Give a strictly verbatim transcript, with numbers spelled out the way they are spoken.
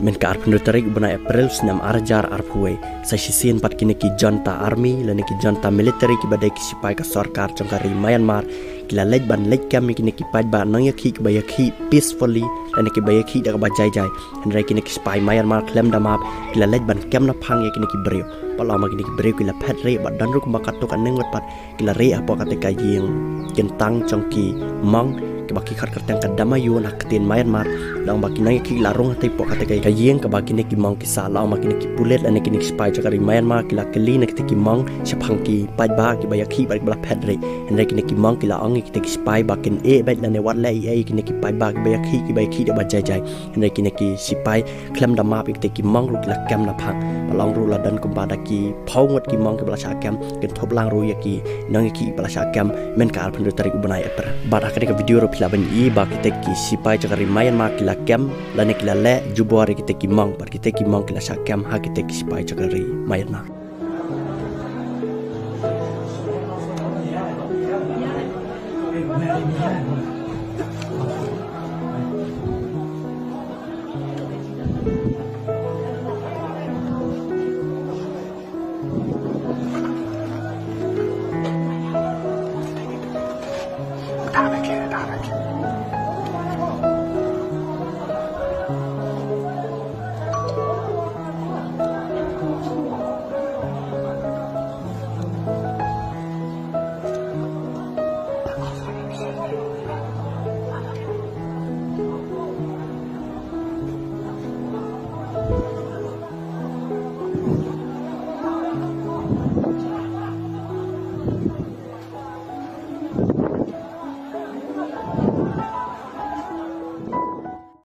Mynta ka arphew hynriew tarik u bnai April snem ar hajar arphew wei, sa shisien pat kine ki junta army lane ki junta military kiba dei ki sipai ka sorkar jong ka ri Myanmar, ki la leit ban leit kem ïa kine ki paidbah nongïakhih kiba ïakhih peacefully lane kiba ïakhih da kaba jai jai. Hynrei kine ki sipai Myanmar khlem da map ki la leit ban kem na phang ïa kine ki briew. Bad la ong ba kine ki briew ki la phet rieh bad don ruh kumba katto katne ngut pat ki la rieh hapoh kata ka ïing kyntang jong ki monk, kaba ki khot kyrteng ka Dama Yuen ha ktien Myanmar. La ong ba ki nongïakhih ki la rung hangtei hapoh kata ka ïing kaba kine ki monk ki sah. La ong ba kine ki pulit lane kine ki sipai jong ka ri Myanmar ki la kylli na kita ki monk shaphang ki paidbah kiba ïakhih bad kiba la phet rieh. Hynrei kine ki monk ki la ong ïa kita ki sipai ba kin ïeh beit lane wat leh ei ei ïa kine ki paidbah kiba ïakhih, kiba ïakhih da kaba jai jai. Hynrei kine ki sipai khlem da map ïa kita ki monk ruh ki la kem na phang. Bad la ong ruh la don kumba da ki phew ngut ki monk kiba la shah kem, kynthup lang ruh ïa ki nongïakhih kiba la shah kem mynta ka arphew hynriew tarik u bnai April. Bad ha kane ka video ruh phi lah ban ïohi ba kita ki sipai jong ka ri Myanmar ki la kem lane ki la leh jubor ïa kita ki monk, bad kita ki monk ki la shah kem ha kita ki sipai jong ka ri Myanmar.